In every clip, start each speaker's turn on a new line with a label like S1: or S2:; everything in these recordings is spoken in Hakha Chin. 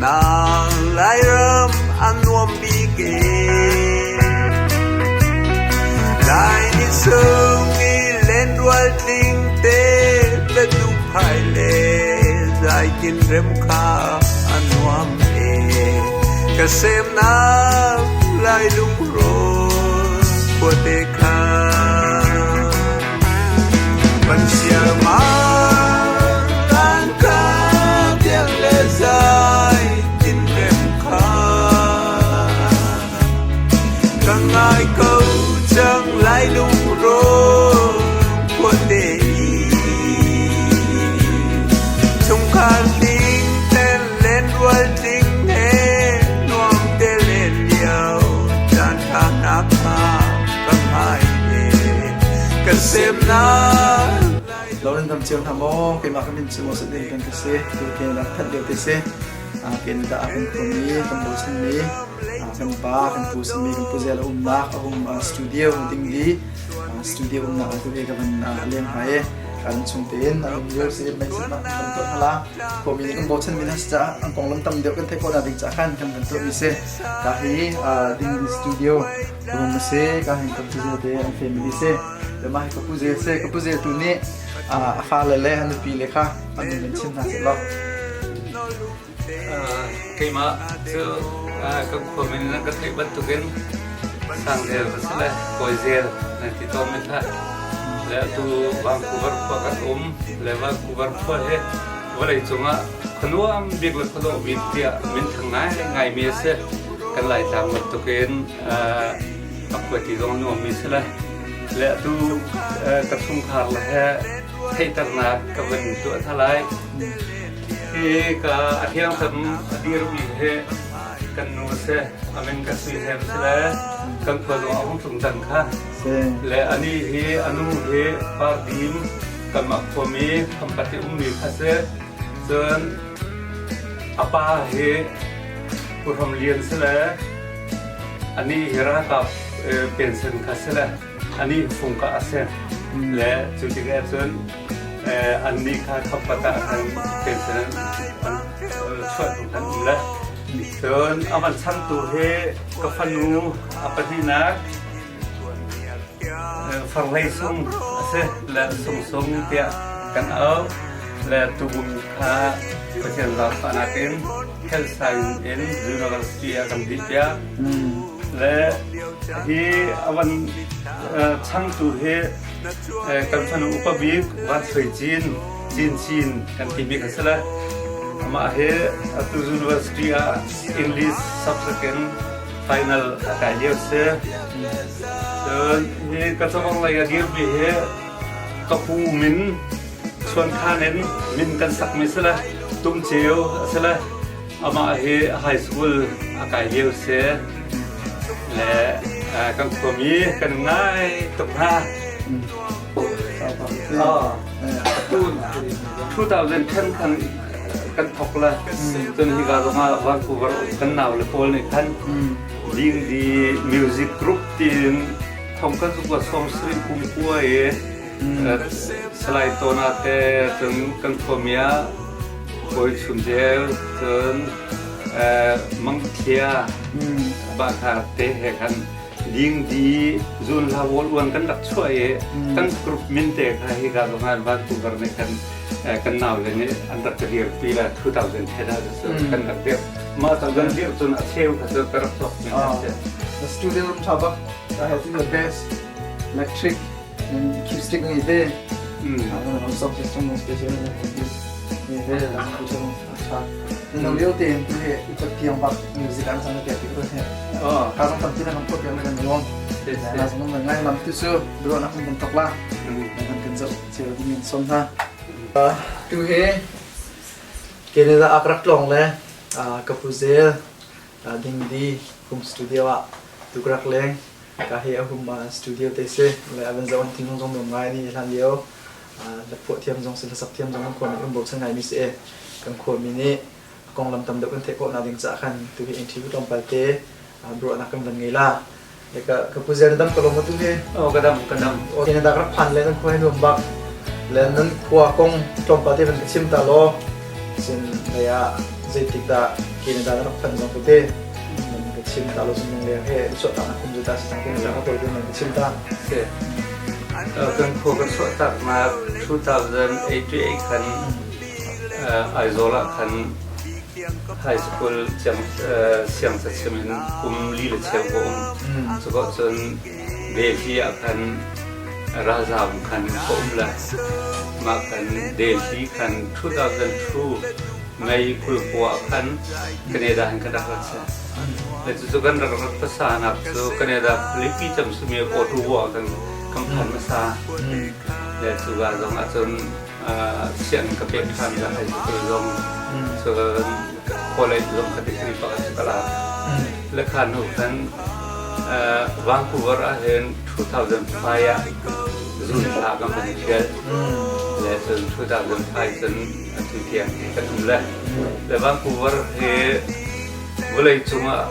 S1: Semnak Lairam a nuam bik ee. Lai ni sung i lenrual tling te biadu phai le zaitin rem kha a nuam ee. Ka semnak Lai lungrawn khuate kha. Kan siamah kan ka tiang le zai tinrem kha ka ngai ko cang lai lungrawn khuate i chungkhar tling ten lenrual tling he nuam te len lio caan ṭha hna kha ka ngai ve. Ka semnak
S2: Lo nan dam cio hna maw? Keimah ka min cu Moses Ding kan ka si. Tu Canada that lio te si. Canada ah kan khuami, kan bochanmi, kan pa, kan pu simi, kan pu zel a umnak a um studio ding di studio umnak ah tu he ka van leng hna i kan chung tein an um lio si mei sitnak kan tuah hna la. Khuami nih kan bochanmi hna si caah an konglam tam deuh kan theih khawh ding caah khan kan van tuahmi si. Ka hi ding di studio room a si. Ka hin ka pu zel te an family si. Mah hi ka pu zel si. Ka pu zel tu nih a fale le a nupi le kha an min in chim hna seh law.
S3: Keimah cu kan khua min nan ka theih bantukin Sangzel ka si le Kawizel nan ti tawn men hlah. Le atu Vancouver khua kan um le Vancouver khua hi vawlei cungah khuanuam bik le khuadawh bik tiah minthang ngaingaimi a si. Kan Laitlang bantukin a khuati zong a nuammi si le le atu ka chungkhar le he theihternak ka van tuah hna lai. Hi ka a thiangtham a dirmi hi kan nu a si, a min ka sui hem si le kan khua zong a hung tlung cang kha. Le ani hi a nu hi Pardim kanmah khuami Khampat i ummi kha si. Cun a pa hi Pu Hram Lian si le anih hi ralkap pension kha si le anih fungka a si. Le cu tikah cun annih kha Khampat ah khan pension an chuah hnu khan um le. Cun a van changtu hi ka fanu a pahnihnak Farhlei sung a si le sungsung tiah kan auh le tukum kha Pathian zaangfahnak in health science in university ah kan dih piak. Le hi a van changtu hi kan fanu upa bik Van Sui Cin, Cin Cin kan timi kha si le amah hi atu university ah English subject in final a kai lio si. Cun hi ka cawang lei a dirmi hi ka pu min chuankhan in min kan sakmi si le Tumceu a si le amah hi high school a kai lio si. Le kan khuami kan ngai tuk hna. Tu 2010 khan kan thok le cun hika zongah Vancouver kan nau le pawl nih khan Dingdi Music Group tiin thong kan zuk sawm sarih kum kua i Salai Tona te cun kan khuami ah Kawi Chun Deu cun Mang Thlia Bahkhar te he khan Dingdi zun hla wawl uan kan rak chuah i kan group min te kha hika zongah Vancouver nih khan kan nau le nih an rak ka dirpi la 2010 ah cu kan rak dir mah ta kan dir cun a cheu kha cu ka rak cawk mi a si.
S2: The studio room tha bak I have the best electric and acoustic ngi ve mm sound system special ngi ve tha no lio te tu he upat tiang bak music an sang te ti ko he ka zong tam ti na kan put yang kan nuam na zong ngai lam tu su bro na kan tok la kan kan zo Ceu ding in sawm hna. Tu hi Canada ah ka rak tlawng le ka pu Zel Dingdi home studio ah tu ka rak leng. Ka hi a hum studio te si. Le a van zoh an thinlung zong nuam ngai ni hlan lio. La phuah thiam zong si, hlasak thiam zong kan khuami um bochan ngaimi si. Kan khuami nih a konglam tam deuh kan theih khawh nak ding caah khan tu hi interview tlawmpal te ruahnak kan van ngei la. Ka ka pu zel na dam ko lo maw tu hi?
S3: Oh ka dam ka dam.
S2: Oh Canada rak phan le nan khua hi nuam bak. Le nan khua kong tlawmpal te van ka chim ta law. Cun lei ah Zeitik dah Canada na rak phanh zong tete nan ka chim ta lo zung leng he chuah tak na kum zu ta si cang ke ka tawi nan ka chim ta.
S3: Kan khua kan chuah tak nak 2008 khan Aizawl ah khan high school siang cachim in kum li le cheu ka um. Cuka cun Delhi ah khan ralzaam khan ka um le mah khan Delhi khan 2002 May 29 ah khan Canada in kan rak rat si. Le cucu kan rak rat hmasa nak cu Canada khualipi cem simi Ottawa kan kan phan hmasa. Le cuka zong ahcun sian ka pek ṭhan le high school zong cun college zong ka degree pakhat cu ka lak. Le kha hnu khan Vancouver ah hin 2005 ah zun thla kan van i ṭhial. Le cun 2005 cun atu tiang hi kan um le. Le Vancouver hi vawlei cungah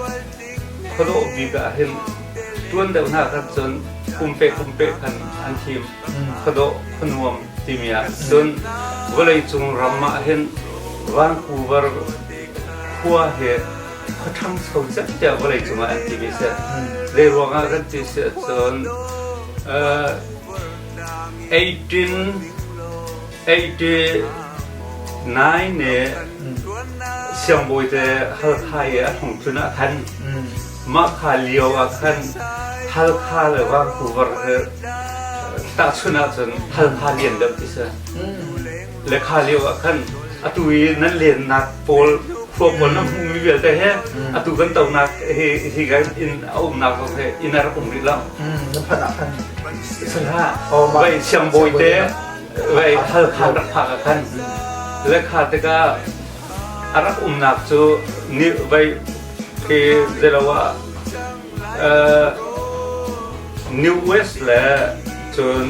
S3: khuadawh bik ah hin tuan deuh hna khan cun kumpe kumpe khan an thim. Khuadawh khuanuam timi ah cun vawleicung ram ah hin Vancouver khua hi khua ṭhangcho cem tiah vawleicung ah an timi si. Zei ruangah kan ti si ahcun 1889 nih siangbawi te Halkha i a hung tlun ah khan mah kha lio ah khan Halkha le Vancouver hi tahchunh ahcun Halkha lian deuh ti si. Le kha lio ah khan atu i nan lennak pawl khua pawl nan hmuhmi vialte he atu kan tonak hi hi kan inn a umnak zong he inn a rak um rih lo.
S2: Nan phanh ah khan
S3: Sala vai siangbawi te vai Halkha rak phak ah khan le kha tikah a rak umnak cu ni vai khi zeilo ah New West le cun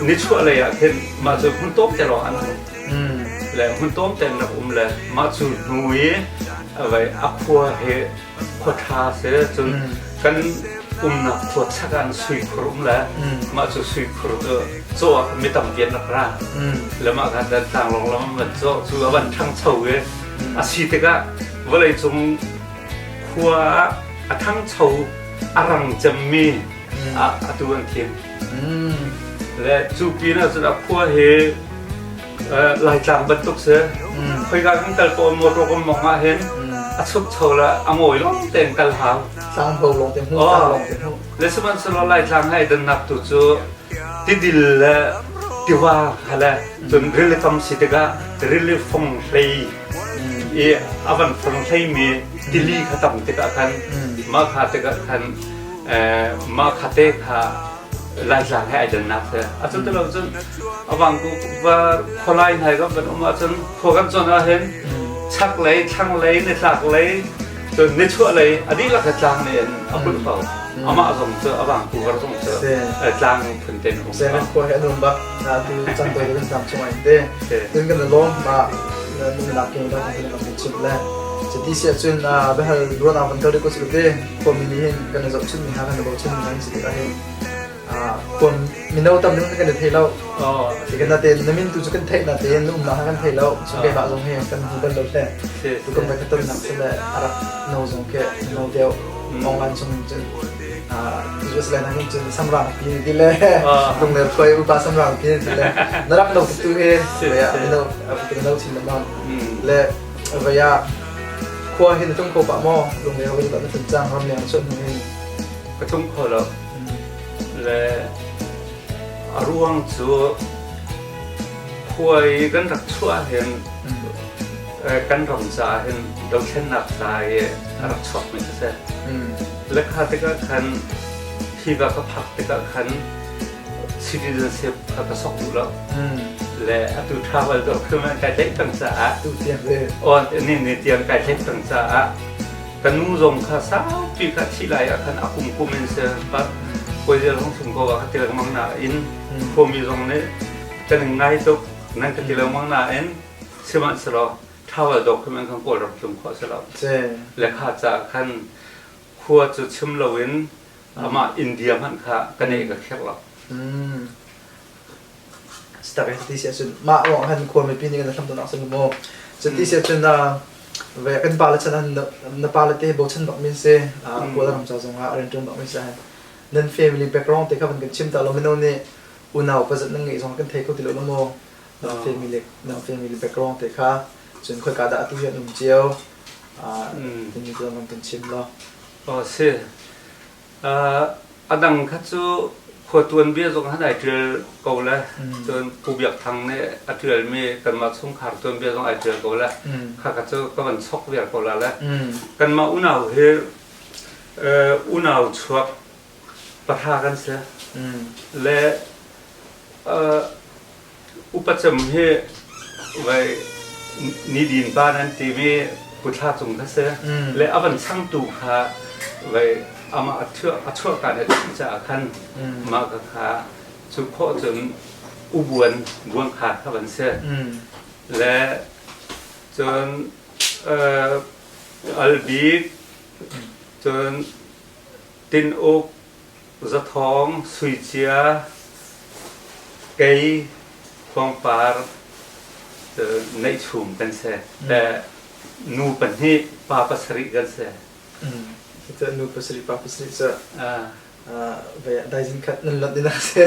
S3: nichuah lei ah khin mah cu hmun tawm te lawng an um le hmun tawm te an rak um le mah cu hnu i vai a khua he khua ṭha si cun kan umnak khua chak ah suikhur um le mah cu suikhur cu caw ah mi tampi an rak ra le mah kha dan tlanglawng lam an van cawh cu a van ṭhangcho i a si tikah vawleicung khua ah a ṭhangcho a rang cemmi ah atu an thim le cu pin ah cun a khua hi Laitlang bantuk si. Khoika kan kal pawl motor kan mong ah hin a chukcho le a ngawi lawng tein kal hau.
S2: Tlangbo lawng te hmu, tlang lawng te hmu.
S3: Le sihmanhsehlaw Laitlang hai dannak tu cu tidil le tiva kha le cun rili kam si tikah rili fong hlei i a van fong hlei mi tili kha tam tikah khan mah kha tikah khan mah kha te kha Laitlang he ai dannak si. A cu tilo cun awang ku va khualai hna kan van um ahcun khua kan cawn ahhin chak lei, thlang lei, nitlak lei, cun nichuah lei a dihlak he tlang nih in a kulh ko. Amah zong cu awang ku var zong cu tlang phun ten um.
S2: Sen khua he an um bak. Na tu cang doi kan tlang chung ai te. Tun kan lawm ma nu nak ke la kan kan chim le. Chati sia cun behal ruan ang van kal ko su te. Khuami nih hin kan i zohchunhmi hna kan i bochanmi hna an si tikah hin khua mino tam deuh kan i thei lo. Ti kan natein na min tu cu kan theih natein na umnak kha kan thei lo. Cun keimah zong hi kan hmu bal lo hle. Tu kan vai ka tonnak cu le a rak no zong khi no deuh online chung cun US le nang cun samrang pi ti le lungler khuai upa samrang pi ti le na rak no tuk tu hi mino no chin lengmang le vei ah Khua hi na tlung kho pah maw? Lungleng va na tlun cang ramleng na chuah hnu hin.
S3: Ka tlung kho lo. Le a ruang cu khua i kan rak chuah hin kan ram caah hin dothlennak ca i a rak chuakmi si seh. Le kha tikah khan hi va ka phak tikah khan citizenship kha ka sok duh lo. Le atu travel document kai tlaih peng caah
S2: tu tiang le
S3: on ni ni tiang kai tlaih peng caah ka nu zong kha saupi kha thi lai ah khan a kum kum in se pa koi hong sum ko ka ti lengmang na in khuami zong nih kan in ngai tuk nan ka ti lengmang na in sihmanhsehlaw travel document kan kawl ram tlung khawh si lo le kha ca khan khua cu chim loin amah India hmanh kha ka ne ka khirh lo.
S2: Stak ti si ahcun mah ruang han khua mipi nih kan hlam tanak sin maw. Cuti si ahcun ve kan pale chan ah na pale te bochan bak min si Kawlram ca zong ah rianṭuan bak min si nan family background te kha van kan chim ta lo mino nih unau pazat nan ngeih zong kan thei kho ti lo maw nan family nan family background te kha cun khoika dah atu hi an um cio timi cu van kan chim lo.
S3: Oh si. A dang kha cu khua tuanbia zong han ai ṭial ko le cun Pu Biak Thang nih a ṭialmi kanmah chungkhar tuanbia zong ai ṭial ko le khakha cu ka van chok viar ko la le kanmah unau hi unau chuak pahra kan si le upa cem hi vai nidin pa nan timi Pu Thla Cung kha si le a van changtu kha vai amah a chuahka le thi caah khan mah ka kha cu khawh cun ubuan buan kha kha van si le cun albik cun Tin Uk Zathawng, Suicia, Kei, Khuangpar, Neihchum kan si. Le nu pahnih, pa pasarih kan si.
S2: Nu pasarih, pa pasarih cu daizin khat nan lonh ding si.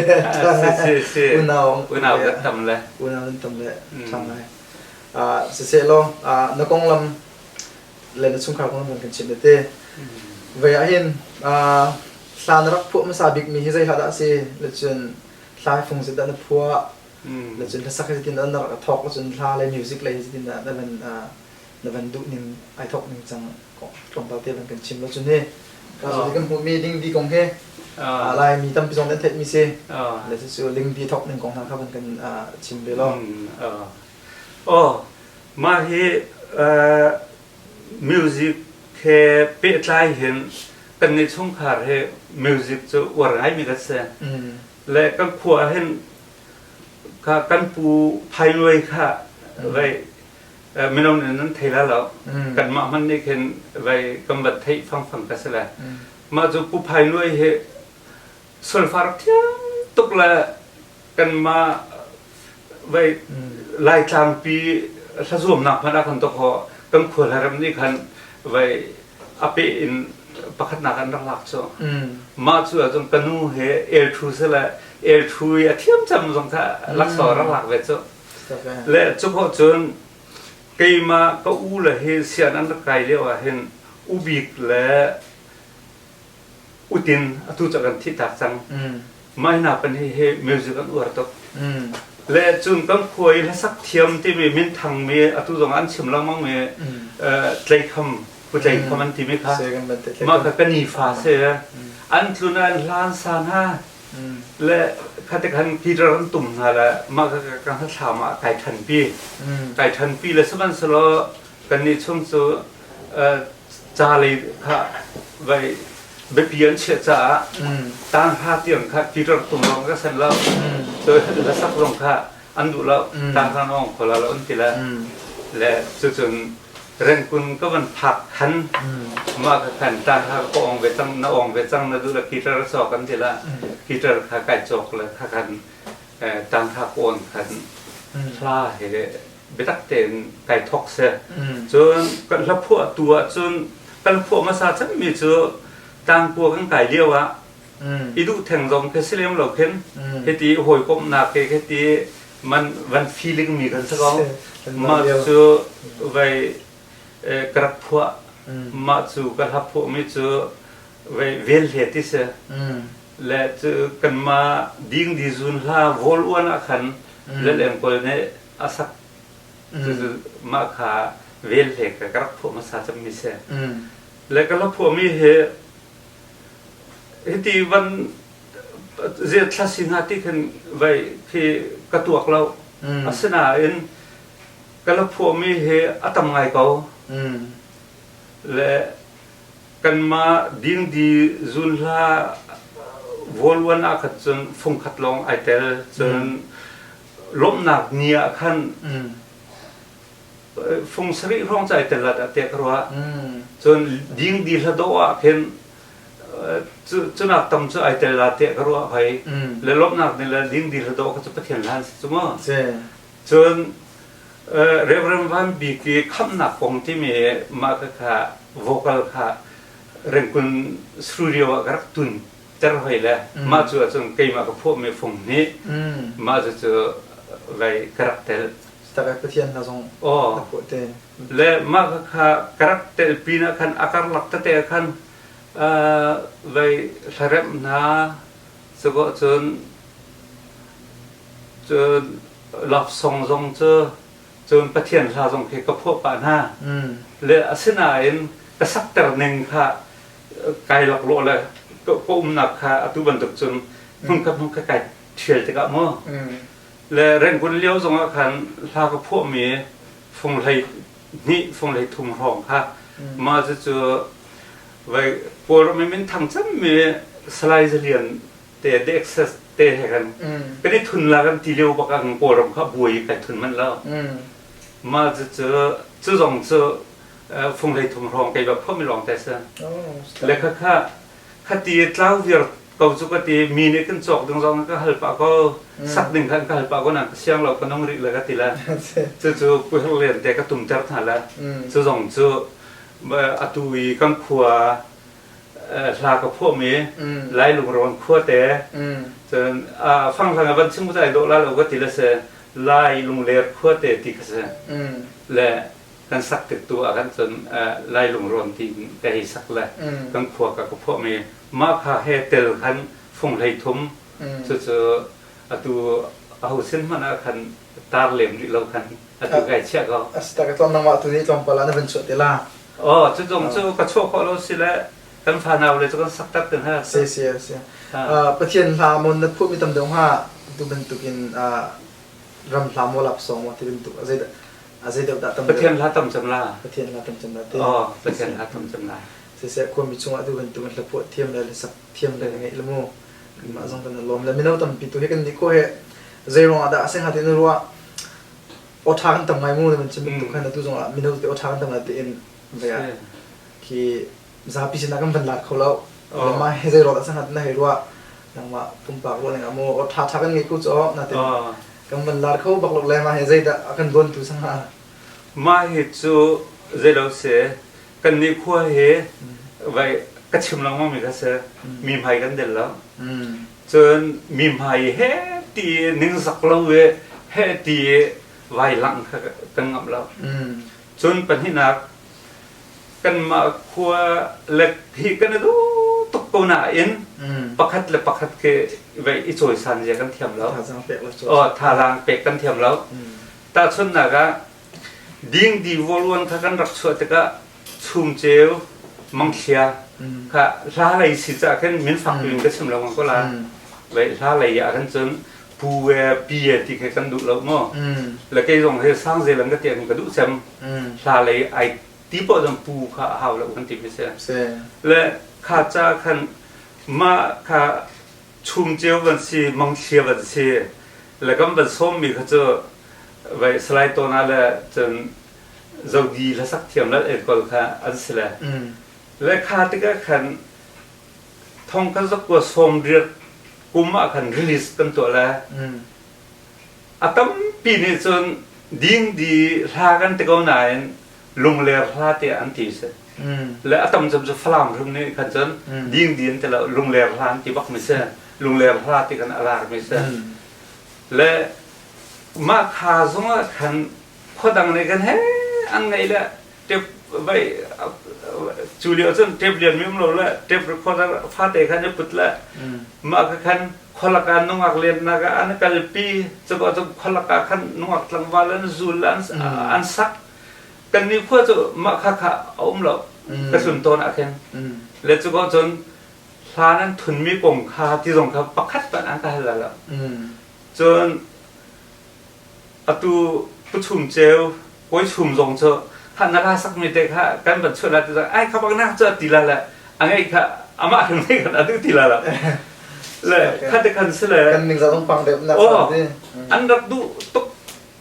S3: Si, si.
S2: Unau
S3: unau kan tam le.
S2: Unau nan tam le ṭha ngai. Siseh law, na konglam le na chungkhar kong kan chim te vei ah hin hla na rak phuah hmasa bik mi hi zei hla dah a si le cun hla fung zit dah na phuah le cun hlasak hi zeitin dah na rak thawk le cun hla le music lei hi zeitin dah na van na van duh ning ai thawk ning cang tlawmpal te van kan chim lo cun hi ka zo kan hmuh mi dingdi kong hi lai mi tampi zong an theih mi si le cu lingdi thawk ning kong hna kha van kan chim ve lo.
S3: Oh, Mah hi music he pehtlai hin kannih chungkhar hi music cu uar ngaimi kan si. Le kan khua ah hin kha kan pu Phainuai kha vei mino nih nan thei la lo. Kanmah hmanh nih khin vei kan van theih fangfang ka si le. Mah cu pu Phainuai hi solfa rak thiam tuk le kanmah vai Laitlangpi hlazuamnak hmanh ah khan tawk kan khua hlarem nih khan vai a pe in pakhatnak an rak lak cu mah cu ahcun ka nu he el thu se le el thu i a thiam cam zong kha laksawng rak lak ve cu le cu khawh cun keimah ka u le hi sian an rak kai lio ah hin ubik le utin atu cu kan thih tak cang mah hna pan hi hi music an uar tuk le cun kan khua i hlasak thiam timi minthang mi atu zong an chim lengmang mi tleikham pu tleikham an timi kha mah kha ka nifa se an tlun an hlan sa hna le khate khan Peter an tum hna le mah kha ka hnathlam ah kai than pi kai than pi le sihmanhsehlaw kannih chung cu ca lei kha vai biapi an chiah caah tanghra tiang kha Peter tung lawng ka san lo la sak zong kha an duh lo tanghra nawng kho la lo an ti le le cucun rengkun ka van phak khan mah ka khan tanghra ka ong ve cang na ong ve cang na duh le Peter cawk an ti la Peter kha kai cawk le kha khan tanghra ka on khan hla he biatak tein kai thawk seh. Cun kan hlaphuah tu ahcun kan phuah hmasa cemmi cu tlangkua kan kai lio ah i duh theng zong khi si lem lo khin hiti hawikomhnak ke hiti man van feeling mi kan si ko. Mah cu vai ka rak phuah mah cu ka hla phuah mi cu vai vel hle ti si. Le cu kanmah ding di zun hla vol uan ah khan lal engkawl nih a sak cucu mah kha vel hle ka rak phuah hmasa cemmi si le ka la phuahmi hi hiti van zia thla si hna ti khin vai khi ka tuak lo asinain ka la phuahmi hi a tam ngai ko le kanmah dingdi zun hla vol ah khat cun fungkhat lawng ai tel cun lawmhnak ni ah khan fung sarih hrawng ca ai tel la dah tiah ka ruah cun dingdi hla dawh ah khin cunak tam cu ai tel la tiah ka ruah hoi le lawmhnak ni le dingdi hla dawh kha cu Pathian hla an si cu mu cun. Reverend Van Bik i khamhnak kong timi mah kha vocal kha Rengkun studio ah ka rak tun ter hoi le mah cu ahcun keimah ka phuahmi fung nih mah cu cu vai ka rak tel.
S2: Tak Pathian hna zong na phuah te.
S3: Le mah kha ka rak tel pin ah khan a karlak tete ah khan vai hlaremh hna cuko cun cun love song zong cu cun Pathian hla zong khi ka phuah pah hna. Le asinain ka sakter ning kha kai laklawh le ka umnak kha atu bantuk cun hmunkhat hmunkhat kai ṭhial tikah mu. Le Rangoon lio zongah khan hla ka phuahmi fung hlei hnih fung hlei thum hrawng kha mah cucu vai Kawlram i minthang cemmi Salai Zalian te The Access te he kan kan i thun la kan ti lio bak ah Kawlram kha buai kai thun manh lo. Mah cucu cu zong cu fung hlei thum hrawng kei bak phuahmi lawng te si. Le kha kha khati tlau viar ko cu ka ti mi nih kan cawk ding zong ka hal pah ko sak ding khan ka hal pah ko na ka siang lo ka nung rih le ka ti le cucu puher len te ka tumter hna le cu zong cu atu i kan khua hla ka phuahmi Lai lungrawn khua te cun fanglang a van chim dai dawh la lo ka ti le se Lai lungler khua te ti kha si le kan sak tik tu ah kan cun Lai lungrawn ti ka hei sak le kan khua ka ka phuahmi mah kha he tel khan fung hlei thum cucu atu aho sin hmanh ah khan tar lem rih lo khan atu kai chiah ko.
S2: Asta ka tlawm nangmah tu nih tlawmpal ah na van chuah te la.
S3: Oh, cu zong cu ka chuah khawh lo si le kan fanau le cu kan sak tak te hna.
S2: Si si si. Pathian hla mon na phuah mi tam deuh hnga tu bantukin ram hla maw lap song maw ti bantuk zei a zei deuh dah tam
S3: Pathian hla tam cem la.
S2: Pathian hla tam cem la te.
S3: Oh, Pathian hla tam cem la.
S2: Siseh khuami chungah tu bantuk in hlaphuah thiam le hlasak thiam le ngeih le mu kanmah zong kan i lawm le mino tampi tu hi kan nih khawh he zei ruang ah dah a si hnga ti na ruah aw ṭha kan tam ngai mu na chim bantuk khan atu zong ah mino te aw ṭha kan tam ngai tiin vai ah khi zapi sinah kan van lat kho lo mah hi zei ruang dah a si hnga ti na hei ruah nangmah pumpak ruah ning ah mu aw ṭha ṭha kan ngei ko cu natin kan van lar kho bak lo le mah hi zeidah a kan dawntu sang hnga?
S3: Mah hi cu zeilo si kan nih khua hi vai ka chim lengmang mi kha si mi hmai kan del lo cun mi hmai he ti ningzak lo i he ti vai lang kha kan ngamh lo cun pahnihnak kanmah khua le hi kan i duh tuk ko nain pakhat le pakhat khi vai i cawisan zia kan thiam lo. Oh, thazaang pek kan thiam lo. Tahchunhnak ah dingdi vualuan kha kan rak chuah tikah chumceu mangthlia kha hla lei si cah khin min fak in ka chim lo ko la. Vai hla lei ah khan cun pu e pi e ti kha kan duh lo mu. Le kei zong he sang zelang ka tiang ka duh cem. Hla lei ai ti poh zong pu kha a hau lo kan ti mi si. Le kha ca khan mah kha chumceu van si mangthlia van si le kan van sawm mi kha cu vai salai tona le cun zodi hlasak thiam lal enkol kha an si le le kha tikah khan thong kan zakua sawm riat kum ah khan release kan tuah le A tampi nih cun dingdi hla kan ti ko nain lungler hla tiah an ti si. Le a tam cem cu Falam hrim nih khan cun dingdi an ti lo, lungler hla an ti bak mi si. Lungler hla ti kan a lar mi si. Le mah kha zong ah khan khua dang nih khan he an ngeih le tep vai cu lio cun tep lian mi um lo le tep recorder fate khan i put le mah kha khan khualak ah nungak lennak ah an kalpi cuka cu khualak ah khan nungak tlangval an zul an an sak kan ni khua cu mah kha kha a um lo ka tlun tawn ah khin le cuka cun hlan an thunmi kong kha ti zong kha pakhat hmanh an ka hal lo cun atu pu chum ceu kawi chum zong cu ha na la sak mi te kha kan van chuah la ti ai kha bak na cu ti la le a ngei kha amah hrim nei khan adu ti la la le kha te khan si le
S2: kan ning za zong pang deuh na sa ti
S3: an rak duh tuk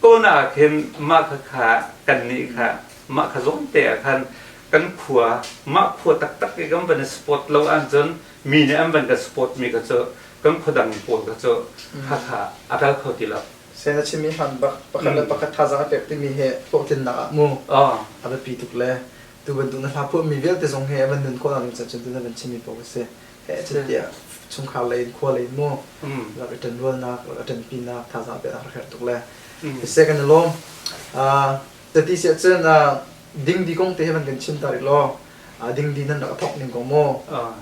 S3: ko na khin mah kha kha kan nih kha mah kha zong te ah khan kan khua mah khua taktak i kan van sport lo an cun mi nih an van kan sport mi kha cu kan khua dang pawl kha cu kha kha a kal kho ti lo.
S2: Sen a chimmi hman bak pakhat le pakhat thazaang a pek timi he hlawhtlinnak ah mu a biapi tuk le tu bantuk na hla phuahmi vialte zong he a van nun khawh nak ding cun tu na van chimmi paoh a si. He tiah chungkhar lei in khua lei in mu rak i ṭanrualnak rak i ṭanpinak thazaang pek a herh tuk le siseh kan i lawm. Tati siah cun dingdi kong te he van kan chim ta rih law dingdi nan rak thawk ning kong maw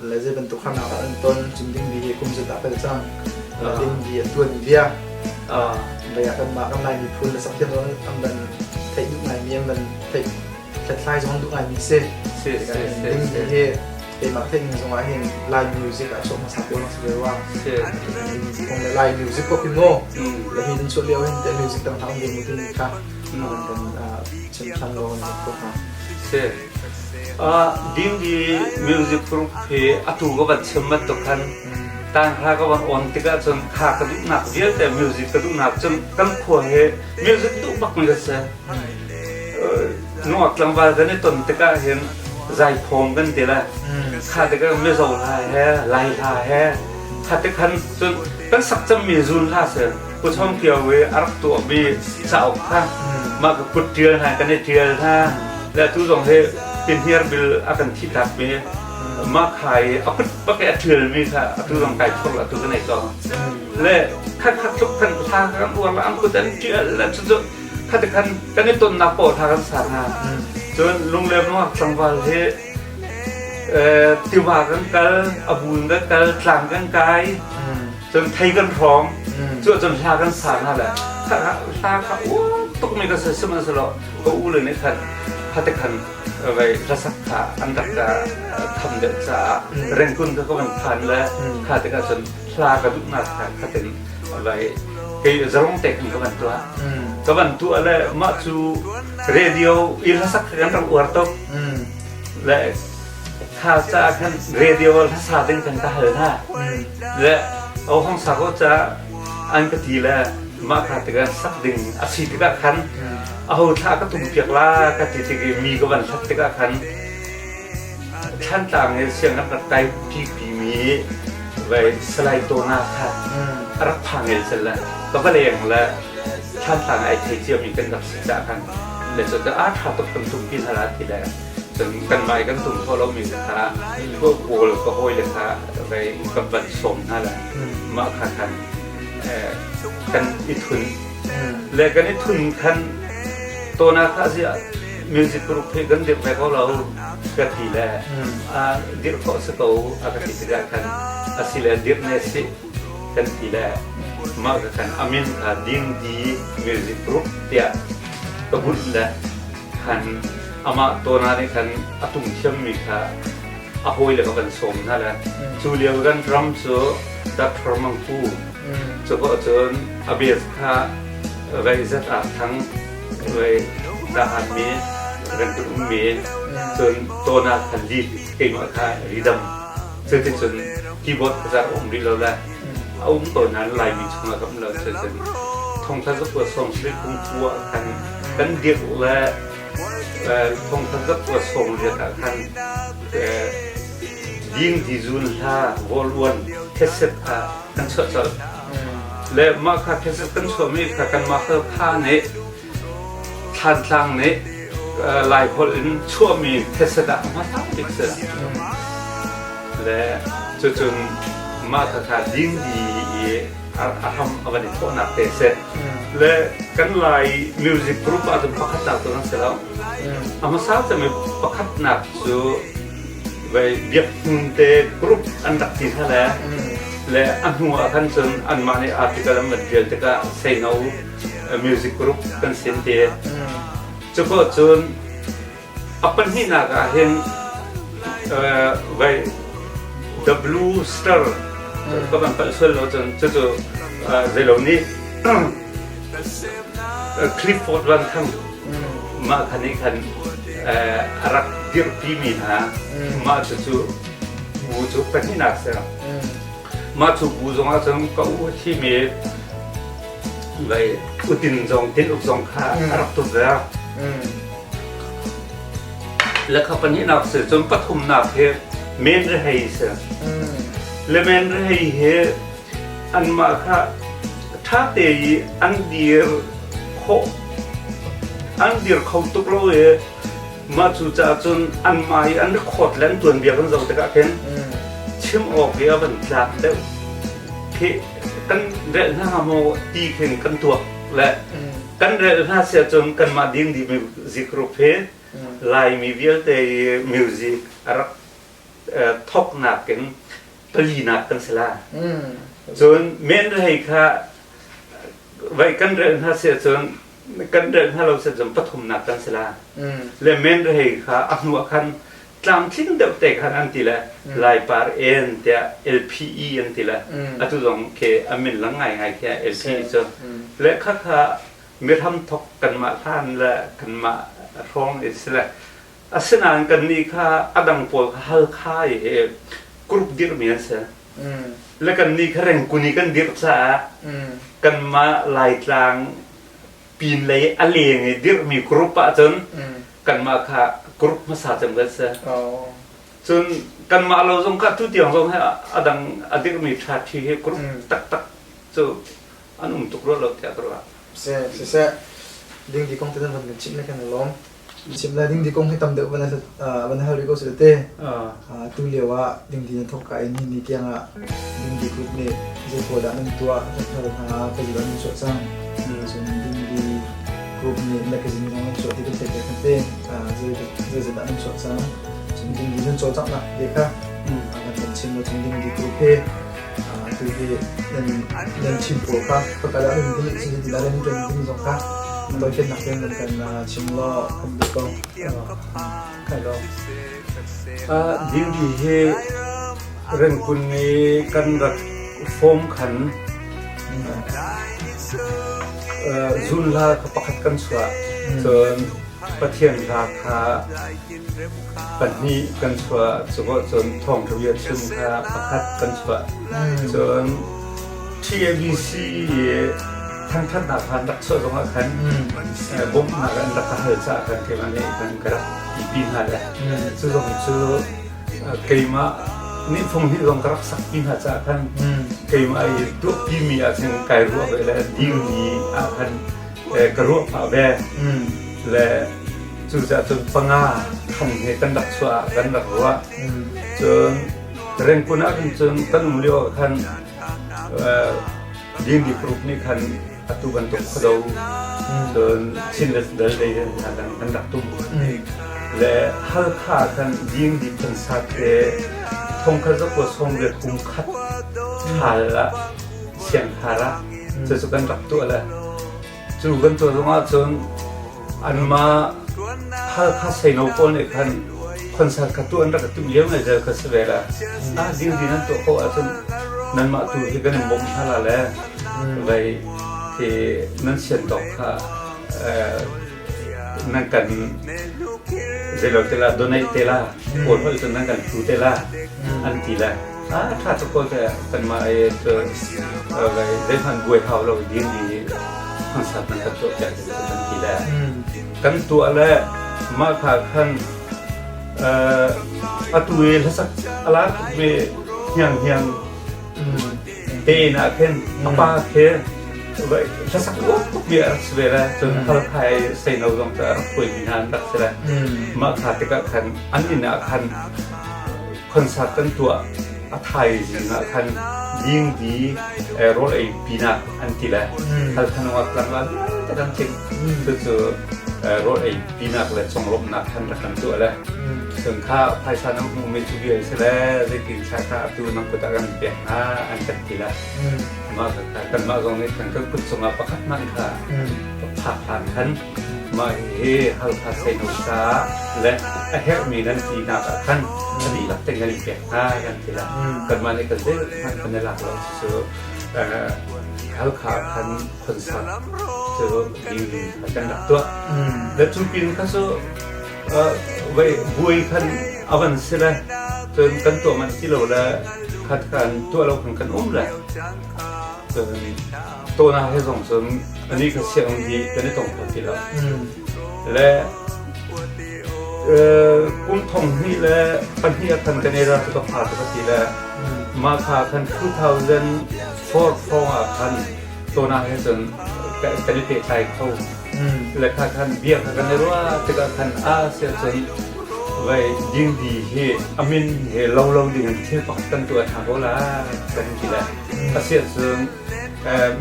S2: le zei bantuk harnak ah an ton cun dingdi hi kum zat ah pel cang dingdi a tuan bia vei ah kanmah kan Lai miphun le sak thiam zong an van theih duh ngaimi an van theih hlathlai zong an duh ngaimi si dingdi hi keimah theih ning zong ah hin Lai music ah chuak hmasa pawl si ve wa kong le Lai music ko khi mu le hi nan chuah lio hin te music dang hna um ve mu timi kha kan chim than lo kan ko ha
S3: Si. Dingdi music group hi atu ka van chim bantuk khan tanghra ka van on tikah cun kha ka duhnak vialte music ka duhnak cun kan khua he music duh bak mi ka si. Nungak tlangval kan i ton tikah hin zaiphawm kan ti le kha tikah Mizo hla he Lai hla he kha tikhan cun kan sak cemmi zun hla si. Pu Chom Kio i a rak tuahmi cauk kha mah ka kut ṭial hna kan i ṭial hna le atu zong hi Pinhniar bil a kan thihtakmi mah kha i a kut bak i a ṭialmi kha atu zong kai phurh atu ka nei ko le khat khat tluk khan hla kan uar la an kut an ṭial le cucu khati khan kan i tonnak paoh hla kan sa hna cun Lungler nungak tlangval hi tiva kan kal a bun kan kal tlang kan kai cun thei kan hrawng cu cun hla kan sa hna le hla kha uar tukmi ka si sihmanhsehlaw ka u le nih khan khate khan vai hlasak kha an rak ka tham deuh caah rengkun kha ka van phan le kha tikah cun hla ka duhnak kha khatin vai kei zarong te khan ka van tuah ka van tuah le mah cu radio i hlasak kha kan rak uar tuk le Kha caah khan radio hlasa ding kan ka hal hna. Le ohong sa ko ca an ka ti le mah kha tikah sak ding a si tikah khan aho thla ka tum piak la ka ti tik i mi ka van hlat tikah khan Thlantlang i siang rak rak kai pi pi mi vai Salai Tona kha a rak phang el cel le ka va leng le Thlantlang ai thei cia mi kan rak si caah khan le cu a tha tuk kan tum pi hna la ti le Cun kanmah i kan tum khawh lomi kha kawl ka hawile kha vei kan van sawm hna le mah kha khan kan i thun. Le kan i thun khan tona kha ziah music group hi kan dirh ve ko lo ka ti le dirh khawh si ko a ka ti tikah khan asile dirh ne si kan ti le mah ka khan amin kha Dingdi Music Group tiah ka bunh le khan amah tawna nih khan a tum thiammi kha a hawile kha kan sawm hna le cu lio kan ram cu Dr. Mang Pu cu ko cun a bes kha vei zat ah thang vei dahan mi rengkut ummi cun tawna kha lead keimah kha rhythm cuticun keyboard kha zar um rih lo le a um ko nain Laimi chungah ka um lo cuticun thongtha zakua sawm sarih kum kua ah khan kan dirh le thongtha zakua sawm riat ah khan ding di zun hla voluan cassette kha kan chuah colh le mah kha cassette kan chuahmi kha kanmah kha nih Thlantlang nih Laiholh in chuahmi cassette ah hmasa bik si. Le cucun mah khakha dingdi i a hram a van i thawhnak te si. Le kan Lai music group ahcun pakhatnak cu kan si lo. A hmasa cemi pakhatnak cu vei Biak Hmun te group an rak ti hna le le a hnu ah khan cun anmah nih article an van ṭial tikah Seino music group kan sin te. Cuko cun a pahnihnak ah hin vai The Blue Star ka van palh sual lo cun cucu zeilo nih Clifford Van Thang mah kha nih khan a rak dirhpi mi hna mah cucu bu cu pahnihnak si. Mah cu bu zong ah cun ka u a thimi vai utin zong tin uk zong kha a rak tuk ve. Le kha pahnihnak si cun pathumnak hi men rehei si. Le men rehei hi anmah kha Ṭha te i an dir khawh an dir kho tuk lo i mah cu caah cun anmah i an record le an tuanbia kan zoh tikah khin chim awk i a van tlak deuh khi kan relh hna hnga maw ti khin kan tuak le kan relh hna si ahcun kanmah Dingdi Music Group hi Laimi vialte i music a rak thawknak in palinak kan si la. Cun men rei kha vai kan relh hna si ahcun kan relh hna lo si ahcun pathumnak kan si la. Le men rei kha a hnu ah khan tlamtling deuh te khan an ti le Laipar en tiah LPE an ti le atu zong khi a min lang ngai ngai khi LPE cu le kha kha mirham thok kanmah hlan le kanmah hrawng i si le. Asinain kannih kha a dang pawl kha Halkha i he group dirhmi an si. Le kannih kha Rengkun i kan dirh caah kanmah Laitlang pinlei a leng i dirhmi group ahcun kanmah kha group hmasa cem kan si. Cun kanmah lo zong kha tu tiang zong he a dang a dirhmi ṭhaṭhi hi group taktak cu an um tuk rua lo tiah ka ruah.
S2: Siseh, dingdi kong te nan van kan chimh le kan i lawm. Chim le dingdi kong hi tam deuh van hal rih ko seh te. Tu lio ah dingdi nan thawk ka i ni ni tiang ah dingdi group nih zei pawl dah nan tuah, nan thar hna, kazil an chuah cang. Cun dingdi group nih magazine zong nan chuah ti kan theih ve khan te. Zei zei dah nan chuah cang. Cun dingdi nan cawlcanghnak te kha van kan chim lo. Cun dingdi group hi tu hi nan chim pawl kha pakhat ah nan dih cun ti nan ṭuan ding zong kha tawifiannak tein nan kan chim law kan duh ko.
S3: Kai lawm. Dingdi hi Rengkun i kan rak form khan zun hla kha pakhat kan chuah. Cun Pathian hla kha Pahnih kan chuah, cu cun thawngṭha bia chim kha pakhat kan chuah. Cun TABC i thangṭhatnak kha an rak chuah zongah khan bawmhnak an rak ka hal caah khan keimah nih khan ka rak tipi hna le cu zong cu keimah nih fung hnih zong ka rak sakpi hna caah khan keimah i tuahpimi ah khin kai ruah ve le dirmi ah khan ka ruah phah ve le Cucaah cun panga khan he kan rak chuah ah kan rak ruah. Cun Rengkun ah khan cun kan um lio ah khan Dingdi Group nih khan atu bantuk khuado cun Chinles dal lei hna kan kan rak tum. Le Halkha khan Dingdi concert he thongkhat zakua sawmriat kum khat ṭhal ah Siangkhar ah cucu kan rak tuah le Cu kan tuah zongah cun anmah Halkha seino pawl nih khan concert kha tuah an rak i timh lio ngai zel kha si ve la. Ah dingdi nan tuah ko ahcun nanmah tu hi kan in bawmh hna la le vei khi nan sian tawk kha nan kan zeilo te la donate te la kawl holh cun nan kan hlu te la an ti le. A ṭha tuk ko te kanmah i cun zeihmanh buai hau lo ding i concert nan kan tuah piak ding kan ti le kan tuah le mah kha khan atu i hlasak a lar tukmi hniang hniang te na khin a pa khi hlasak uar tukmi a rak si ve le cun Halkha i seino zong cu a rak hruaimi hna an rak si le mah kha tikah khan an inn ah khan Concert kan tuah a thaizing ah khan dingdi rawl ei pinak an ti le Halkha nungak tlangval vialte kan tling. Cucu rawl ei pinak le conglawmhnak khan rak kan tuah le cun kha phaisa nan hmuhmi cu vial si le zeitin thla kha atu nan kut ah kan pek hna an kan ti le mah kanmah zong nih khan kan kut cungah pakhat hmanh kha phak hlan khan Mah hihi Halkha Seino caah le a herhmi nan tinak ah khan a dihlak tein kan in pek hna kan ti la. Kanmah nih kan zeihmanh kan i lak lo cucu Halkha ah khan concert cu ding kan rak tuah. Le cu pin kha cu vei buai khan a van si le cun kan tuah manh ti lo le khat kan tuah lo khan kan um le cun Tawna he zong cun anih kha sianginn hi kan i tong kho ti lo. Le kum thong hnih le pahnih ah khan kan i ra cu ka pha tu ka ti le mah kha khan 2004 hrawng ah khan Tona he cun kan i pehtlai kho. Le kha khan bia kha kan i ruah tikah khan a si ahcun vai dingdi hi a min he lo lo ding in thil pakhat kan tuah ṭha ko lai kan ti le a si ahcun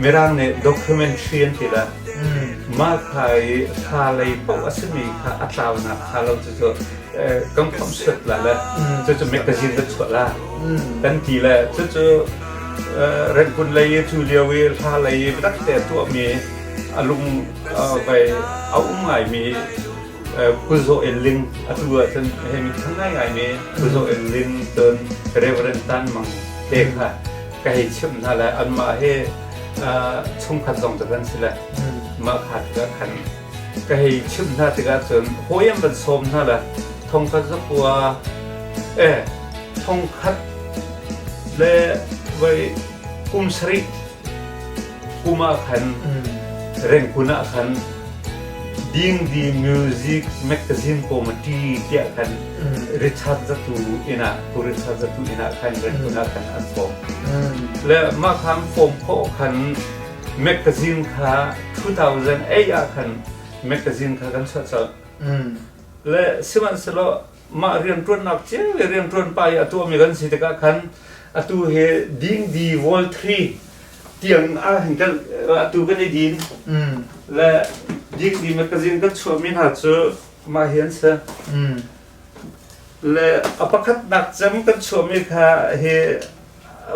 S3: Mirang nih documentary an ti le mah kha i thla lei paoh a simi kha a tlaunak hnga lo cucu kan khawmhsuat la le cucu magazine kan chuah la kan ti le cucu Rangoon lei i cu lio i hla lei i biatak te tuahmi a lung vai a um ngaimi Pu Zaw En Ling atu ahcun he minthang ngaingaimi Pu Zaw En Ling cun Reverend Tan Mang te kha ka hei chimh hna le anmah he chungkhat zong cu kan si le mah kha tikah khan ka hei chimh hna tikah cun hawi an van sawm hna le thongkhat zakua thongkhat le voi kum sarih kum ah khan Rengkun ah khan Dingdi Music Magazine Committee tiah khan Richard Zatu inn ah Pu Richard Zatu inn ah khan Rengkun ah khan an form. Le mah kha an form khawh khan magazine kha 2008 ah khan magazine kha kan chuah colh. Le sihmanhsehlaw mah rianṭuannak cio i rianṭuan pa i a tuahmi kan si tikah khan atu hi Dingdi Vol 3 tiang ah hin kan atu kan i din. Le Dingdi magazine kan chuahmi hna cu mah hi an si. Le a pakhatnak cem kan chuahmi kha hi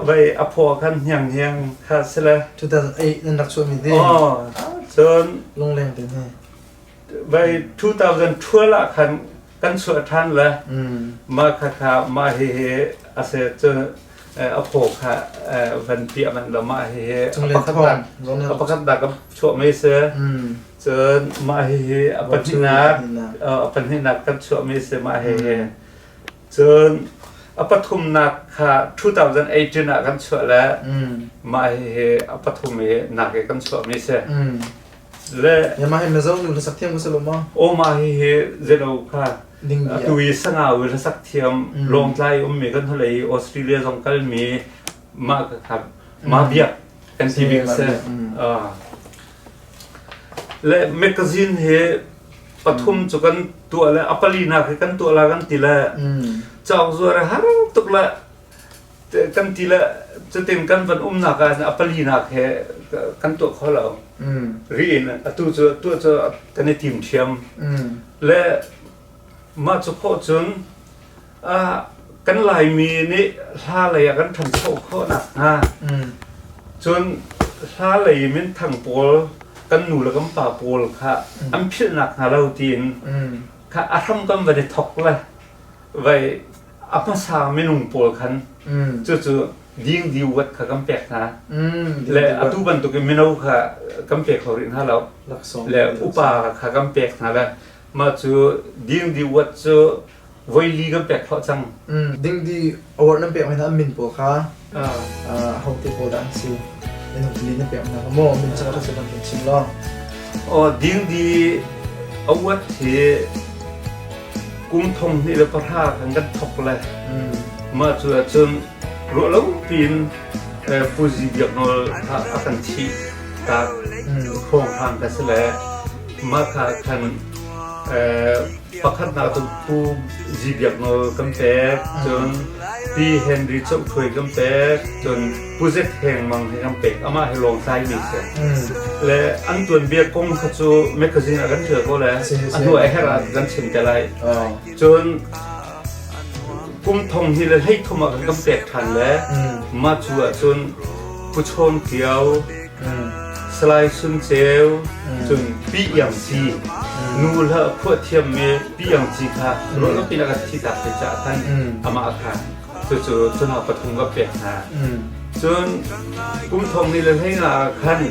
S3: vai a phaw khan hniang hniang kha si le
S2: 2008 nan rak chuahmi te.
S3: Oh, cun
S2: lungleng te ne.
S3: Vai 2012 ah khan kan chuah ṭhan le mah kha kha mah hihi a si cu a phaw kha van piah manh lo mah hihi a pakhat dah ka chuah mi si cun mah hihi a pahnihnak a pahnihnak kan chuah mi si mah hihi cun a pathumnak kha 2018 ah kan chuah le mah hihi a pathum i nak i kan chuah mi si Le
S2: mah hi Mizo nu hlasak thiam ka si lo maw?
S3: Aw mah hihi zelo kha atu i Sangau i hlasak thiam Lawngtlai ummi kan hnulei Australia zong kalmi mah kha ma biak kan ti bik si. Le magazine hi pathum cu kan tuah le a palinak hi kan tuah la kan ti le cauk zuar har tuk le kan ti le cutin kan van umnak ah a palinak he kan tuah kho lo. Ri in atu cu tuah cu kan i tim ṭhiam. Le mah cu khawh cun kan Laimi nih hla lei ah kan ṭhancho khawh nakhnga cun hla lei minthang pawl kan nu le kan pa pawl kha an philh nakhnga lo tiin kha a hram kan van i thok le vai a hmasa minung pawl khan cucu dingdi uat kha kan pek hna le atu bantukin mino kha kan pe kho rih hna lo le upa kha kan pek hna le mah cu dingdi uat cu voili kan pek khawh cang.
S2: Dingdi award nan pek hna min pawl kha ho te pawl dah an si minung pali nan pek hna maw min cang ṭha kan chim law.
S3: Oh dingdi award hi kum 2010 kan kan thok le mah cu ahcun ruah lo piin Pu Zi Biak Nawl kha a kan thih tak hrawng ka si le mah kha khan Pakhatnak cu Pu Zi Biak Nawl kan pek, cun Pi Henry Cho Thuai kan pek, cun Pu Zet Heng Mang he kan pek. Amah hi Lawngtlai mi si. Le an tuanbia kong kha cu magazine ah kan ṭial ko le a hnu a herh ah kan chim te lai. Cun kum 2013 ah kan pek ṭhan le mah cu ahcun Pu Chawn Kio, Salai Sun Ceu, cun Pi Iang Ci, nu hla phuah thiammi Pi Iang Ci kha ruahlopi in a kan thihtak te caah khan amah kha cucu cu hna pathum ka pek hna. Cun kum 2015 ah khan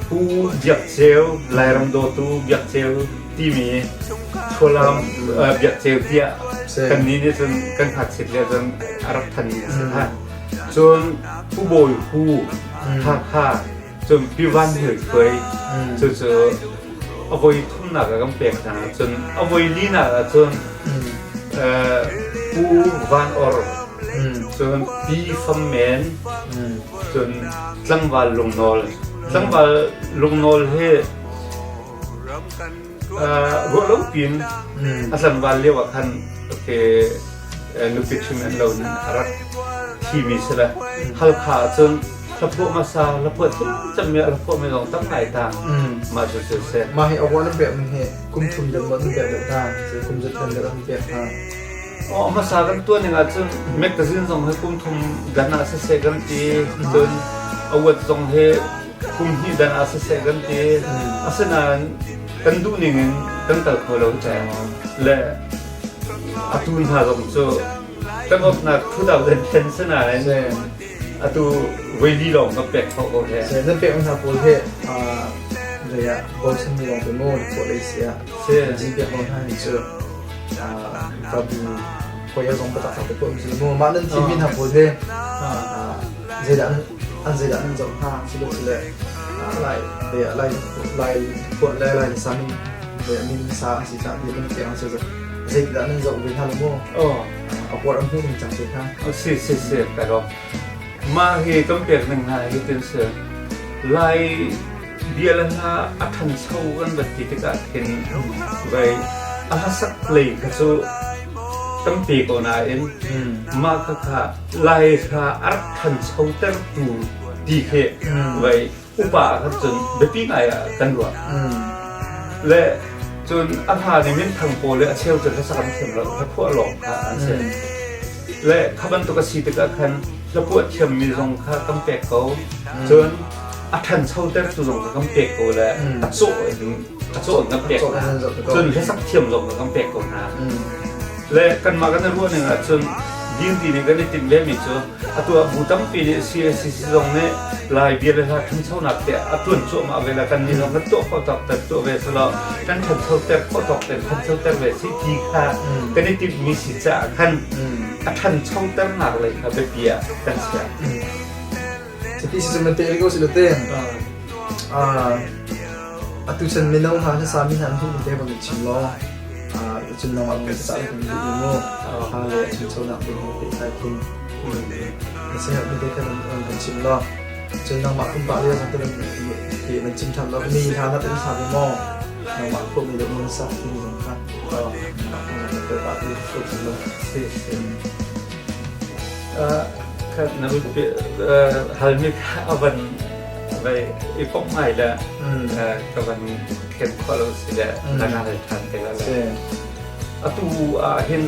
S3: Pu Biak Ceu, Lairam dawtu Biak Ceu timi Thualam Biak Ceu tiah kannih nih cun kan ngakchiat lio cun a rak thanmi a si kha. Cun Pu Bawi Hu Hakha cun Pi Van Hoi Khuai cucu a voi thumnak ah kan pek hna. Cun a voi linak ah cun Pu Van Or. Cun Pi Fam Men, cun Tlangval Lungnawl. Tlangval Lungnawl hi ruah lo piin a tlangval lio ah khan nupi ṭhim an lo in a rak thimi si le Halkha ahcun hlaphuah hmasa hlaphuah thiam cemmi a hlaphuah mi zong tam ngai ta mah cu cu si.
S2: Mah hi award an pek ning hi kum thum deuh maw an pek deuh hna kum zat dan deuh an pek hna.
S3: Aw hmasa kan tuan ning ahcun magazine zong hi kum thum dan ah siseh kan ti cun award zong hi kum hnih dan ah siseh kan ti. Asinain kan duh ning in kan kal kho lo te le atu hna zong cu kan opnak 2010 sinain atu voili lawng kan pek khawh ko he.
S2: Nan pek hna pawl he zei ah bochan mi lawng te maw na phuah lei si ah ji pek lo hna hi cu Babu koi zong patak te ko si mu mah nan thimi hna pawl he zeidah an zeidah nan zoh hna silo sile lai lai lai phuah le lai sa min min sa si ca ti nan tiang se zeidah nan zoh ve hna lo mu a kuar an hmu ning cang se kha
S3: si si si pero ma hi kan pek ning hna hi tin se lai Bia le hla a ṭhancho kan rat ti tikah khin vei a hlasak lei kha cu tampi ko nain mah khakha Laihla a rak ṭhanchotertu ti khi vei upa ah khan cun biapi ngai ah kan ruah. Le cun a hla nih minthang pawl le a cheu cu hlasak an thiam lo, hlaphuah lawng kha an si. Le kha bantuk a si tikah khan hlaphuah thiammi zong kha kan pek ko. Cun a ṭhanchotertu zong kha kan pek ko le a cawh in a cawh in kan pek hna. Cun hlasak thiam zong kha kan pek ko hna. Le kanmah kan i ruah ning ahcun dinti nih kan i timh vemi cu atu ah bu tampi nih CACC zong nih Lai bia le hla ṭhanchonak te a ṭuan cuahmah ve le kannih zong kan tuah khawh tawk ter tuah ve selaw kan ṭhanchoter khawh tawk ten ṭhanchoter ve si ti kha kan i timhmi si caah khan a ṭhanchoternak lei kha biapi ah kan chiah.
S2: Cuti si cun te ko si te. Atu chan mino hna hlasa mi hna an hmuh te bang chim law cun nang an sa kan duh mi mu ha le chimchonak te he pehtlai khin na se mi te khan an kan chim law cun nangmah pumpak le zong te ti van chim than law mi hla na tin sa ve maw nangmah phuah mi le mun sa ti mi zong kha te pa ti so lo
S3: si si Na halmi kha a van vai i pom ngai le ka van khen khawh lo si le na ka hal ṭhan te la le. Atu ah hin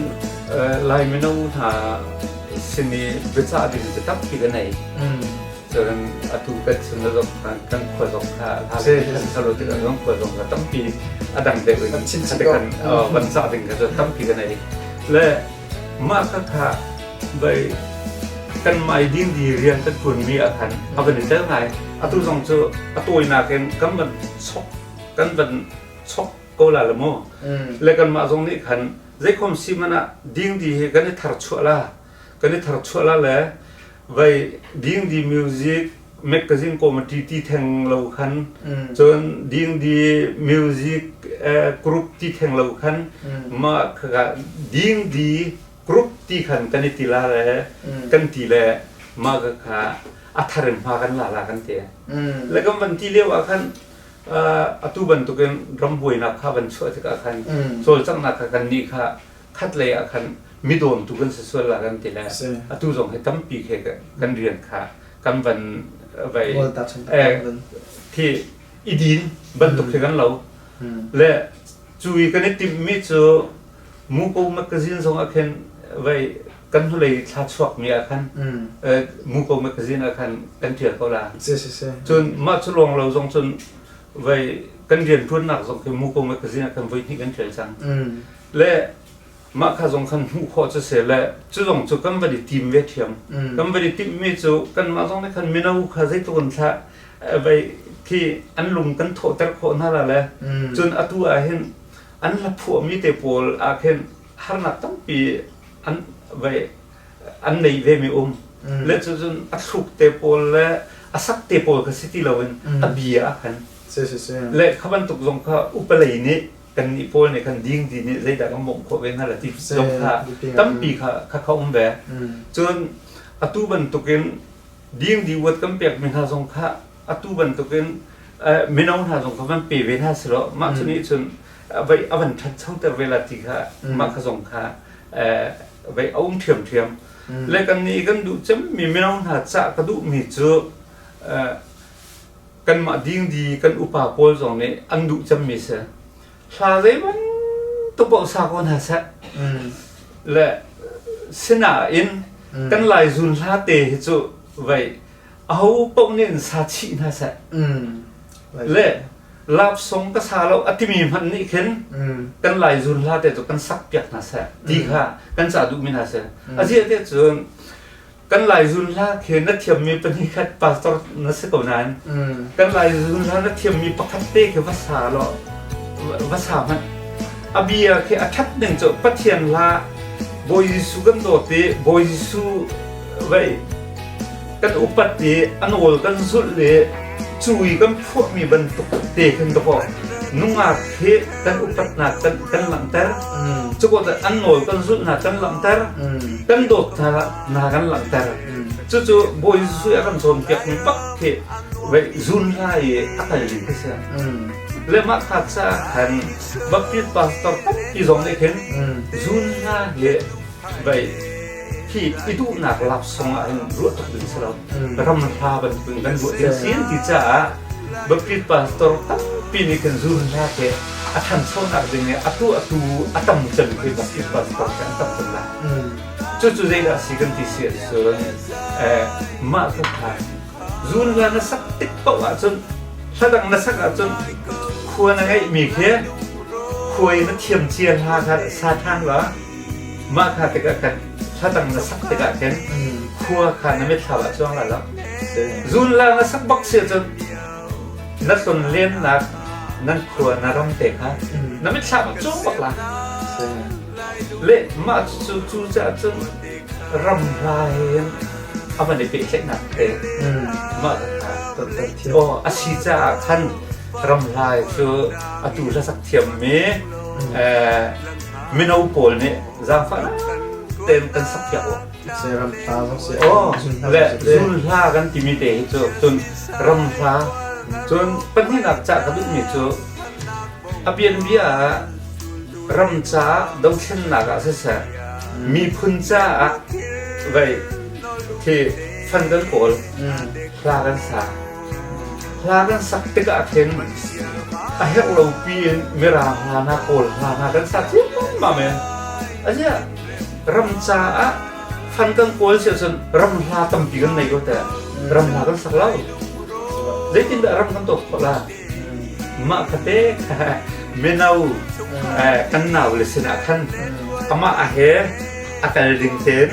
S3: Lai mino hna sin i biacah ding cu tampi ka nei. Cun atu kan chung le zong kan khua zong kha hla le kan salo tikah zong khua zong kha tampi a dang deuh in kan van cah ding kha cu tampi ka nei. Le Mah khakha vai kanmah i dingdi rian kan ṭuanmi ah khan a van i tel ngai. Atu zong cu a tawinak in kan van chok kan van chok ko la le mu. Le kanmah zong nih khan zeikhom si hmanh ah dingdi hi kan i tharchuah la kan i tharchuah la le vai dingdi music magazine committee ti theng lo khan cun dingdi music group ti theng lo khan mah kha dingdi group ti khan kan i ti la le kan ti le mah kha a thar in hma kan la la kan ti le kan van ti lio ah khan atu bantukin ram buainak kha van chuah tikah khan cawlcanghnak kha kan nih kha khat lei ah khan midawmtu kan si sual la kan ti le atu zong hi tampi khe kan rian kha kan van vai thi i din bantuk khi kan lo le cu i kan i timhmi cu Muko magazine zong ah khin vai kan hnulei thla chuak mi ah khan Muko magazine ah khan kan ṭial ko la cun mah cu lawng lo zong cun vai kan rian ṭuannak zong khi Muko magazine ah khan voi hnih kan ṭial cang le mah kha zong khan hmuh khawh cu si le cu zong cu kan van i tim ve ṭhiam. Kan van i timhmi cu kanmah zong nih khan mino kha zeitluk in thlah vai khi an lung kan thawhter khawh hna la le cun atu ah hin an hla phuahmi te pawl ah khin harnak tampi an vai an nei ve mi um le cu cun a thluk te pawl le a sak te pawl kha si ti loin a bia ah khan le kha bantuk zong kha upalei nih. Kannih pawl nih khan dingdi nih zeidah kan bawmh khawh ve hna la ti zong kha tampi kha kha kha um ve. Cun atu bantukin dingdi uat kan pekmi hna zong kha atu bantukin mino hna zong kha van pe ve hna selaw mah cu nih cun vai a van ṭhanchoter ve la ti kha mah kha zong kha vai a um ṭhiamṭhiam. Le kan nih kan duh cemmi mino hna cah ka duhmi cu kanmah dingdi kan upa pawl zong nih an duh cemmi si. Hla zei bantuk paoh sa ko hna seh. Le sinain kan Lai zun hla te hi cu vei aho paoh nih in sa chih hna seh. Le lap song ka sa lo a timi hmanh nih khin kan Lai zun hla te cu kan sak piak hna seh ti kha kan ca duhmi hna si. A zia te cun kan Lai zun hla khi na thiammi pahnih khat pastor na si ko nain kan Lai zun hla na thiammi pakhat te khi va sa law va sa hmanh a bia khi a ṭhat ning cu Pathian hla Bawi Jesuh kan dawt i Bawi Jesuh vei kan upat i a nawl kan zulh i cu i kan phuahmi bantuk te khin dawkaw nungak hi kan upatnak kan langhter. Cuko an nawl kan zulhnak kan langhter. Kan dawt hna kan langhter. Cucu Bawi Jesuh a kan cawnpiakmi bak khi vei zun hla i a kal ding khi si. Le mah kha caah khan Baptist pastor tampi zong nih khin zun hla hi vei hi i duhnak laksawng ah hin ruah tuk ding si lo. Ram hla bantukin kan ruah ding si an ti caah Baptist pastor tampi nih khin zun hla khi a ṭhanchonak ding i atu atu a tam cem khi Baptist pastor khi an tam cem lai. Cucu zeidah a si kan ti si ahcun mah kha kha zun hla na sak tik paoh ahcun hla dang na sak ahcun khua na ngeihmi khi khuai na thiam cia hla kha sa ṭhan la mah kha tikah khan hla dang na sak tikah khin khua kha na mitthlam ah cuang lai lo. Zun la na sak bak si ahcun na tlonlennak nan khua na ram te kha na mitthlam ah cuang bak la. Le mah cu cu caah cun ram hla hin a van i pehtlaihnak te mah kha aw a si caah khan ram hla cu atu hlasak thiammi mino pawl nih zaangfahnak tein kan sak piak u.
S2: Ram hla zong si.
S3: Aw, le zun hla kan timi te hi cu cun ram hla cun pahnihnak cah ka duhmi cu a bianbia ah ram caah dothlennak ah siseh miphun caah vei khi fan kan kawl hla kan sa hla kan sak tikah khin a herh lo piin mirang hla hna kawl hla hna kan sa ciammam men aziah ram caah fan kan kawl si ahcun ram hla tampi kan nei ko teh ram hla kan sak lo zeitindah ram kan dawt khawh la mah kha te mino kan nau le sinah khan amah a he a kal ding ten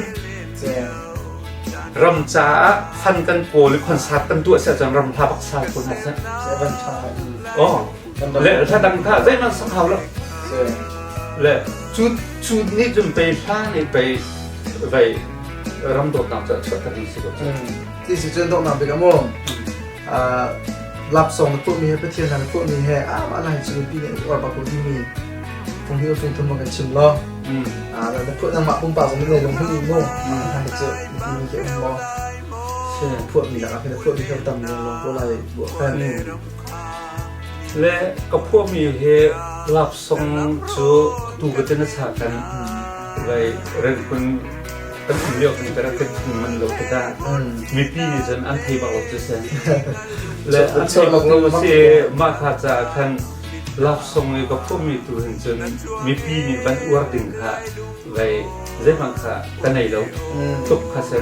S3: ram caah fan kan kawl i concert kan tuah si ahcun ram hla bak sa ko hna seh. Oh, le hla dang kha zeihmanh sak hau lo. Le cu cu nih cun pei hla nih pei vei ram dawtnak cu a chuahter ding si ko.
S2: Ti si cun donghnak bik ah mu lapsong na tuahmi he Pathian hna na tuahmi he amah lai cu mipi nih an uar bak ko timi phung hi phung thum kan chim law na phuah nangmah pumpak zong nih lung hmun mu hna hi cu mipi mi khi um maw phuahmi lakah khin na phuahmi kha tam lung ko lai buah khan
S3: Le ka phuahmi hi lapsong cu tu ka tin a cha kan vai renhun kan um lio kan ka rak thung man lo tikah mipi nih cun an thei bak lo cu si le an thei bak lo si mah kha caah khan laksawng i ka phuahmi tu hin cun mipi nih van uar ding kha vei zeihmanh kha ka nei lo tuk kha si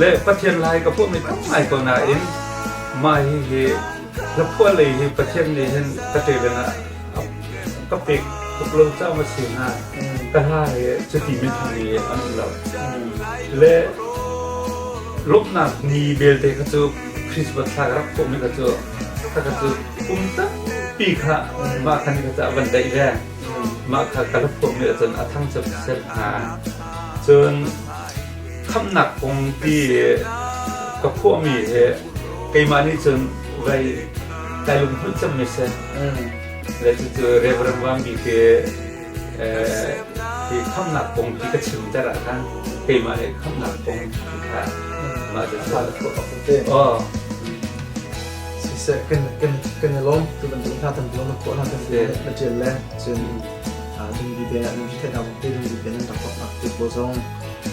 S3: le Pathian lai ka phuahmi tam ngai ko nain mah hi hi hlaphuah lei hi Pathian nih hin ka ṭelen ah ka pek tuk lo caah ma si hnga ka hla hi cuti minthang i an um lo le lawmhnak ni belte kha cu Christmas thla ka rak phuahmi kha cu kha kha cu kum tampi kha mah kha ni kha cu a van daih ve mah kha ka rak phuahmi ahcun a thang cem sel hnga cun khamhnak kong ti ka phuahmi hi keimah nih cun vai kai lunghmuih cemmi si. Le cucu Reverend Van Bik hi hi khamnak kong ti ka chim ter ah khan keimah le khamnak kong ti kha mah cu
S2: oh. Siseh kan kan kan i lawm tu bantuk hna tam lawm na khawh hna tam na ṭial le cun dungbi te nan theih nak te dungbi te nan rak bak nak te pawl zong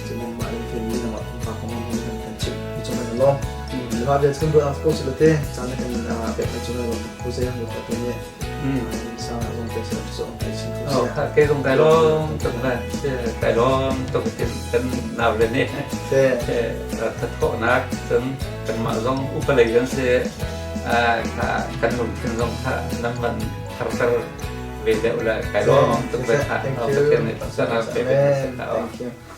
S2: cun mah nan thei mi nangmah pumpak kong nan kan chimh mi cung nan lawm. Mah vial chung duh ko si te caan na kan pek mi cung lawm tuk ko se mu ta tu ni sang zong te se so te chin ko
S3: se. Ke zong kai lawm tuk na kai lawm tuk tin kan nau le ne
S2: te
S3: thathawhnak cun kanmah zong upalei kan si kan lungthin zong kha nan van tharter ve deuh le kai lawm tuk ve kha.
S2: Thank you. Thank you.